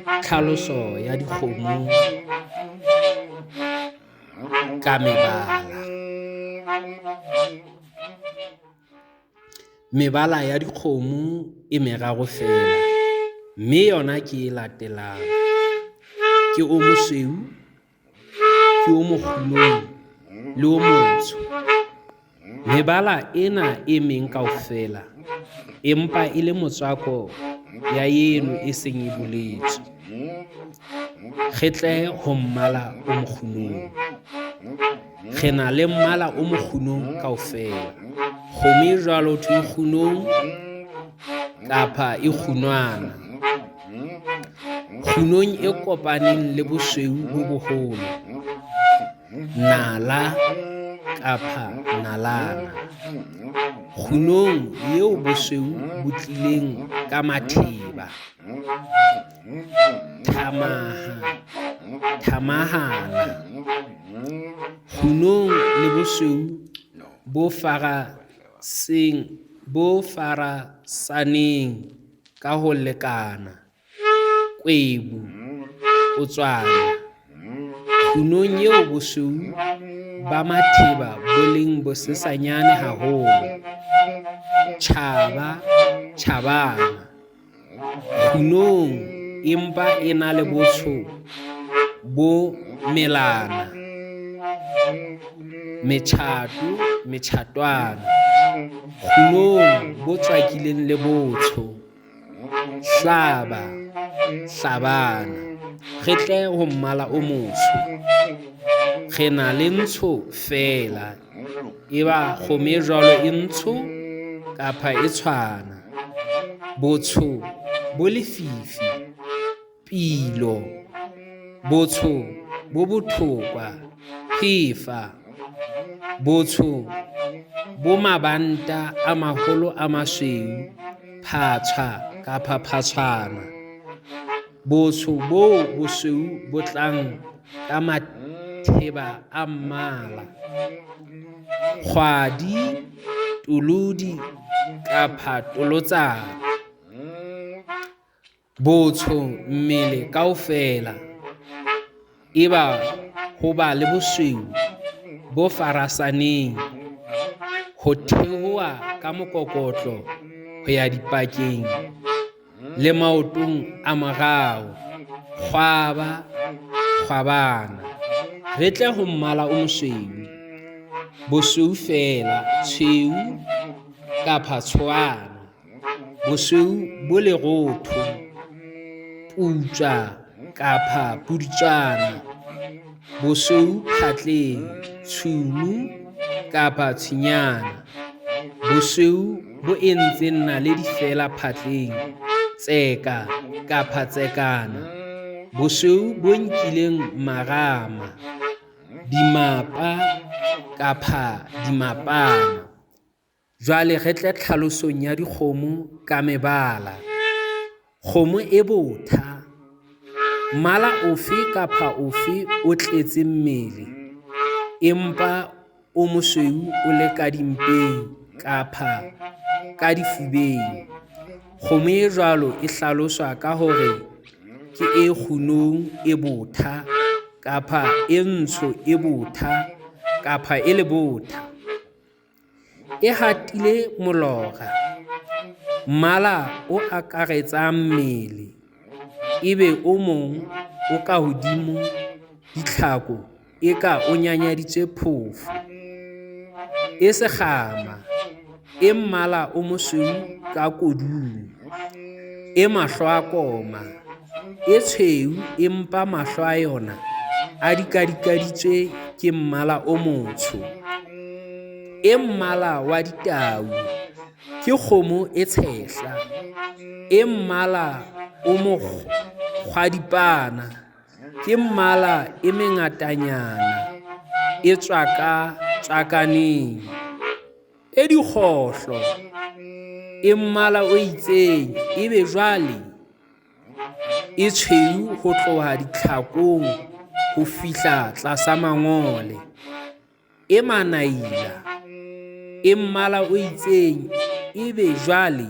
Tlhaloso ya dikgomo ka mebala. Mebala ya dikgomo e meraro feela, mme yona ke e latelang. Ke o mosweu, ke o mokgunong le o motsho. Mebala ena e meng kaofela empa e le motswako ya eno e seng e boletswe. Re tle ho mmala o mokgunong, re na le mmala o mokgunong kaofela. Kgomo e jwalo ho thwe e kgunong kapa e kgunwana, kgunong e kopaneng le bosweu bo boholo, nala kapa nalana. Kgunong eo bosweu bo tlileng ka matheba, thamaha, thamahana. Kgunong le bosweu bo farasaneng ka ho lekana, kwebu, kotswana. Kgunong eo bosweu ba matheba bo leng bosesanyane haholo, tjhaba, tjhabana. Kgunong empa e na le botsho bo melana, metjhato, metjhatwana. Kgunong bo tswakileng le botsho, hlaba, hlabana. Re tle ho mmala o motsho, re na le ntsho feela, e ba kgomo e jwalo e ntsho kapa e tshwana. Botsho bo lefifi, pilo, botsho bo bothokwa, phefa, botsho bo mabanta a maholo a masweu, phatshwa kapa phatshwana. Botsho bo bosweu bo tlang ka matheba a mmala, kgwadi, tolodi kapa tolotsana. Botsho mmele kaofela, eba ho ba le bosweu bo farasaneng ho theoha ka mokokotlo ho ya dipakeng le maotong a morao, kgwaba, kgwabana. Re tle ho mmala o mosweu, bosweu feela, tshweu kapa tshoana. Bosweu bo lerotho, putswa kapa pudutswana. Bosweu phatleng, tshumu kapa tshunyana. Bosweu bo entseng naledi feela phatleng, tseka kapa tsekana. Bosweu bo nkileng marama, dimapa kapa dimapana. Jwale re tle tlhalosong ya dikgomo ka mebala. Kgomo e botha, mmala ofe kapa ofe o tletse mmele, empa o mosweu o le ka dimpeng kapa ka difubeng. Kgomo e jwalo e hlaloswa ka hore ke e kgunong e botha kapa e ntsho e botha kapa e lebotha. E hatile molora, mmala o akaretsang mmele, ebe o mong o ka hodimo ditlhako eka o nyanyaditswe phofo. E sekgama, e mmala o mosweu ka kodung, e mahlo a koma, e tshweu empa mahlo a yona a dikadikaditswe ke mmala o motsho. E mmala wa ditau, ke kgomo e tshehla, e mmala o mokgwadipana, ke mmala e mengatanyana e tswaka-tswakaneng. E dikgohlo, e mmala o itseng ebe jwale e tshweu ho tloha ditlhakong ho fihla tlasa mangole. E manaila, e mmala o itseng ebe jwale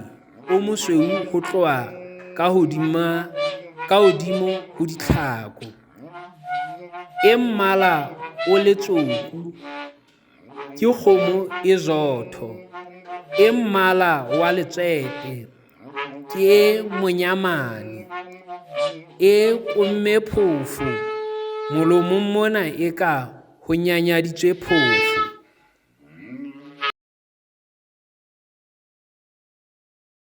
o mosweu ho tloha ka hodima ka hodimo ho ditlhako. E mmala o letsoku ke kgomo e zotho, e mmala wa letswete ke e monyamane, e komme phofo, molomong mona eka ho nyanyaditswe phofo.